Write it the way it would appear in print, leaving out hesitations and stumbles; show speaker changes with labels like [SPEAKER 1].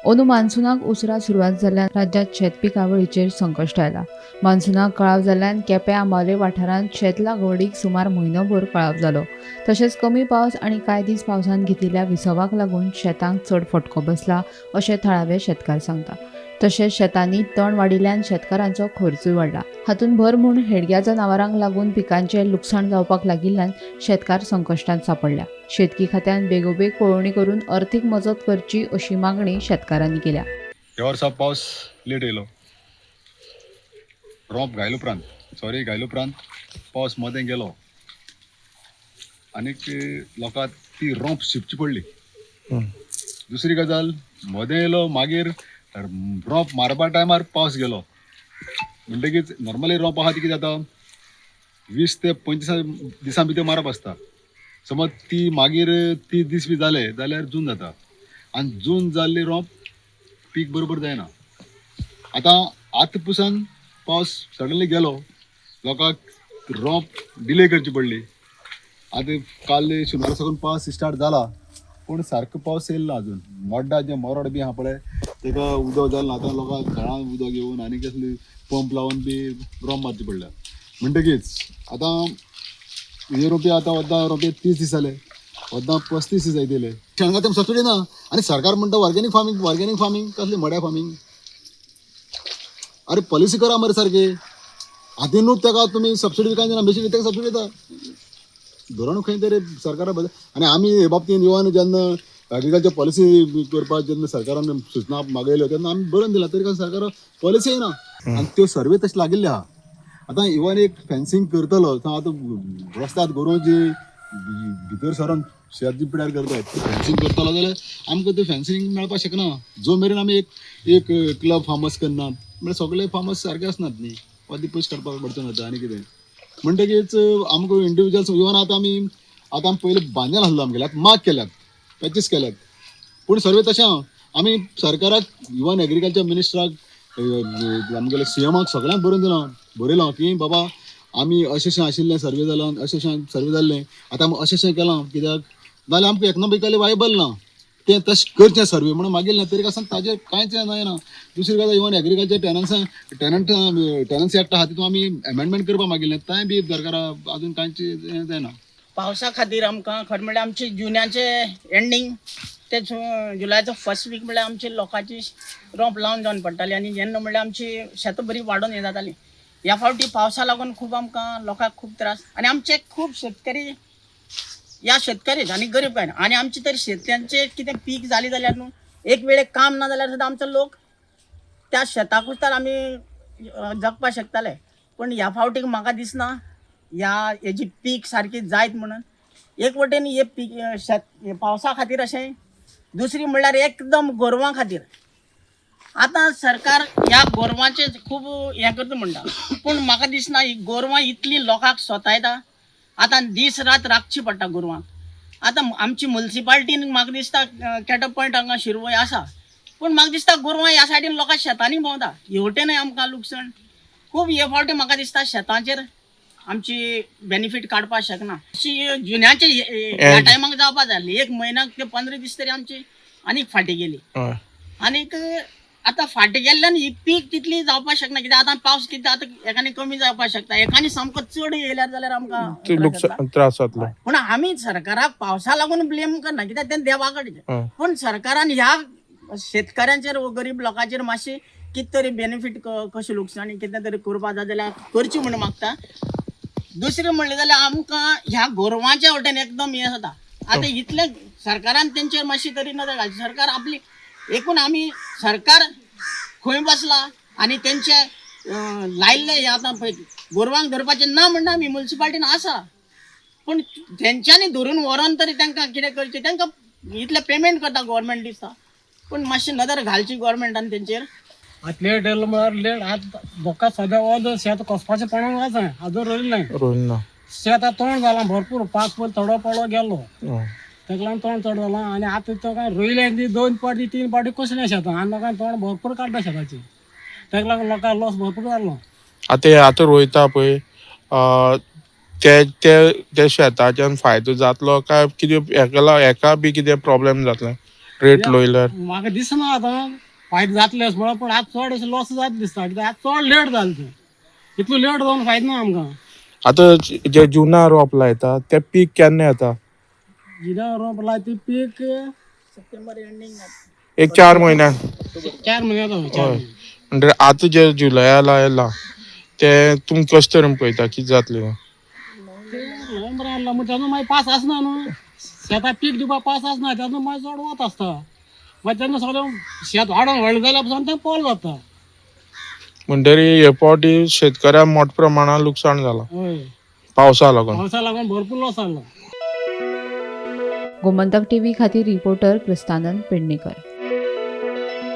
[SPEAKER 1] अंदू मान्सुनाक उसरां सुरवात जाल्ल्यान राज्यांत शेत पिकावळीचेर संकश्ट आयला. मान्सुनाक कळाव जाल्ल्यान केपें आंबावले वाठारांत शेत लागवडीक सुमार म्हयनोभर कळाव जालो. तशेंच कमी पावस आनी कांय दीस पावसान घेतिल्ल्या विसवाक लागून शेतांक चड फटको बसला अशें थळावे शेतकार सांगता. तशेंच शेतांनी तण वाडिल्ल्यान शेतकारांचो खर्चूय वाडला. हातूंत भर म्हूण हेडग्या जनावरांक लागून पिकांचें लुकसाण जावपाक लागिल्ल्यान शेतकार संकश्टांत सांपडल्या. शेतकी खात्यान बेगोबेग पळोवणी करून अर्थीक मजत करची अशी मागणी शेतकारांनी केल्या.
[SPEAKER 2] ह्या वर्सा पावस लेट येयलो. रोंप घायले उपरांत, सॉरी, घायले उपरांत पावस मदें गेलो आनीक लोकांक ती रोंप शिंपची पडली. दुसरी गजाल, मदें येयलो, मागीर रोंप मारपा टायमार पावस गेलो. म्हणटकीच नॉर्मली रोंप आहा ती कितें जाता, 20 ते 25 दिसां भितर मारप आसता. समज ती मागीर 30 दीस बी जाले जाल्यार जून जाता आनी जून जाल्ली रोंप पीक बरोबर जायना. आतां आतां पुसान पावस सडनली गेलो, लोकांक रोंप डिले करची पडली. आतां काल शेनवारा साकून पावस स्टार्ट जाला, पूण सारको पावस येयलो ना अजून. मोड्डा जें मोरड बी आहा पळय, तेका उदक जालें ना. आतां लोकांक घरान उदक घेवन आनी कसली पंप लावन बी रोंप मारची पडल्या. म्हणटकीच आतां हे रोंपे आतां अर्दां रोंपे 30 दीस जाले, अर्दां 35 दीस जायत. शेणगा तेम सबसिडी ना आनी सरकार म्हणटा ऑर्गेनीक फार्मींग. ऑर्गेनीक फार्मींग कसली मड्या फार्मींग? अरे, पॉलिसी करा मरे सारकी. आदी तेका तुमी सबसिडी कांय दिना, मेशीन तेका सबसिडी दिता. धोरण खंय तरी सरकारा बदल. आनी आमी हे बाबतीन इवन जेन्ना एग्रीकल्चर पॉलिसी करपाक जेन्ना सरकारान सुचना मागयल्यो तेन्ना आमी बरोवन दिला, तरी सरकार पॉलिसी येना आनी त्यो सर्वे तशें लागिल्ले आहा. आतां इवन एक फेन्सिंग करतलो, आतां रस्त्यात गोरवां जी भितर सरोन शेत जी पिड्यार करतात, ती फेन्सिंग करतलो जाल्यार आमकां ते फेन्सिंग मेळपाक शकना, जो मेरेन आमी एक एक क्लब फार्मस करनात. म्हळ्यार सगळे फार्मस सारके आसनात न्ही, वा ती पयस काडपाक अडचण जाता. आनी कितें म्हणटकीच आमकां इंडिविज्युअल्स, इवन आतां आमी पयलीं बांदेल आसलो आमगेले, आतां माग केल्यात, पॅचीस केल्यात, पूण सर्वे तशें आहा. आमी सरकाराक, इवन एग्रीकल्चर मिनिस्टराक, आमगेले सीएमाक सगळ्यांक बरोवन दिलां, बरयलां की बाबा आमी अशें अशें आशिल्लें, सर्वे जाला, अशें अशें सर्वे जाल्लें, आतां आमी अशें अशें केलां, कित्याक नाजाल्यार आमकां इकनॉमिकली वायबल ना तें, तशें करचें सर्वे म्हणून मागिल्लें, तरी आसतना ताजेर कांयच जायना. दुसरी गजाल, even agriculture tenant tenancy act आहा, तितून आमी एमेंडमेंट करपाक मागिल्लें, तेंय बी सरकारा अजून कांयच हें जायना.
[SPEAKER 3] पावसा खातीर आमकां खरें म्हणल्यार आमचे जुनाचे एंडींग ते जुलायचो फर्स्ट वीक म्हणल्यार आमची लोकांची रोंप लावन जावन पडटाली आनी जेन्ना म्हणल्यार आमची शेतां बरी वाडोवन हें जातालीं. ह्या फावटी पावसा लागून खूब आमकां लोकांक खूब त्रास आनी आमचे खूब शेतकरी, ह्या शेतकरीच आनी गरीब काय ना. आनी आमचे तर शेतकऱ्यांचे कितें पीक जालें जाल्यार न्हू, एक वेळेक काम ना जाल्यार सुद्दां आमचो लोक त्या शेताकूच तर आमी जगपाक शकताले. पूण ह्या फावटीक म्हाका दिसना ह्या हेजी पीक सारकी जायत म्हणून. एक वटेन हे पीक शेत हे पावसा खातीर अशें, दुसरी म्हणल्यार एकदम गोरवां खातीर. आतां सरकार ह्या गोरवांचें खूब हें करता म्हणटा, पूण म्हाका दिसना ही गोरवां इतली लोकांक सोतायता. आतां दीस रात राखची पडटा गोरवांक. आतां आमची मुन्सिपाल्टीन म्हाका दिसता कॅटल पॉयंट हांगा शिरवय आसा, पूण म्हाका दिसता गोरवां ह्या सायडीन लोकां शेतांनी भोंवता, हेवटेनय आमकां लुकसाण खूब. हे फावटी म्हाका दिसता शेतांचेर आमची बेनिफीट काडपाक शकना. अशी जुन्याचे ह्या टायमाक जावपा जाय आसली, एक म्हयन्याक ते 15 दीस तरी आमची आनीक फाटीं गेली. आनीक आतां फाटीं गेल्ल्यान ही पीक तितली जावपाक शकना, कित्याक आतां पावस कितें आतां एकाने कमी जावपाक शकता, एकाने सामको चड येयल्यार जाल्यार आमकां त्रास जातलो.
[SPEAKER 4] लुकसाण त्रास जातलो.
[SPEAKER 3] पूण आमी सरकाराक पावसा लागून ब्लेम करना, कित्याक तें देवा कडेन. पूण सरकारान ह्या शेतकऱ्यांचेर वो गरीब लोकांचेर मातशी कितें तरी बेनिफीट, कशें लुकसाणी कितें तरी करपा जाय जाल्यार करची म्हूण मागता. दुसरें म्हणलें जाल्यार आमकां ह्या गोरवांच्या वटेन एकदम हें जाता. आतां इतलें सरकारान तेंचेर मातशी तरी नदर घालची. सरकार आपली एकूण आमी सरकार खंय बसला आनी तेंचे लायल्ले हे आतां पळय गोरवांक धरपाचें ना म्हणटा आमी, मुन्सिपाल्टीन आसा, पूण तेंच्यांनी धरून व्हरोन तरी तांकां कितें करचें? तांकां इतलें पेमेंट करता गोवोरमेंट दिसता, पूण मातशी नदर घालची गोवोरमेंटान तेंचेर.
[SPEAKER 5] आतां लेट येयलो म्हळ्यार लेट. आतां लोकां सद्या ओद शेत कसपाचें पडोन आसा, आजून रोयलें नाय.
[SPEAKER 4] रोयल ना.
[SPEAKER 5] शेत आतां तोंड जालां भरपूर. पावस पयलीं थोडो पडो गेलो, तेका लागून तोंड चड जालां. आनी आतां तो काय रोयलें ती दोन पाटी तीन पाटी कसलें शेतां आनी लोकांक तोंड भरपूर काडटा शेताची, तेका लागून लोकांक लॉस भरपूर जालो.
[SPEAKER 4] आतां हे आतां रोयता पळय, ते ते ते शेताच्यान फायदो जातलो काय कितें हेका बी कितें प्रॉब्लेम जातले? रेट लोयल्यार?
[SPEAKER 5] म्हाका दिसना आतां फायदो जातले अशें म्हणून, पूण आतां चड अशें लॉस जात दिसता, कित्याक आतां चड लेट जालें तें. इतलो लेट जावन फायदो ना आमकां.
[SPEAKER 4] आतां जे जुना रोप लायता ते पीक केन्ना येता?
[SPEAKER 5] जिना रोप लायता ती पीक
[SPEAKER 3] सप्टेंबर एंडींग.
[SPEAKER 4] एक 4 म्हयन्यान.
[SPEAKER 5] 4 म्हयने जाता, 4 म्हयने.
[SPEAKER 4] म्हणजे आतां जे जुलया लायला ते तुमी कशें तरेन पळयता कितें जातलें?
[SPEAKER 5] ते नोव्हेंबरान लायला म्हण तेन्ना मागीर पास आसना न्हू, शेतां पीक दिवपाक पास आसना तेन्ना, मागीर चड वत आसता, मागीर तेन्ना सगळें शेत वाडोन व्हडलें जाल्यार पसून तें पोल जाता.
[SPEAKER 4] म्हणटरी हे फावटी शेतकऱ्यांक मोठ्या प्रमाणान लुकसाण जालां
[SPEAKER 5] हय.
[SPEAKER 4] पावसा लागून.
[SPEAKER 5] पावसा लागून भरपूर लॉस जालो.
[SPEAKER 1] गोमंतक टीव्ही खातीर रिपोर्टर क्रिस्तानंद पेडणेकर.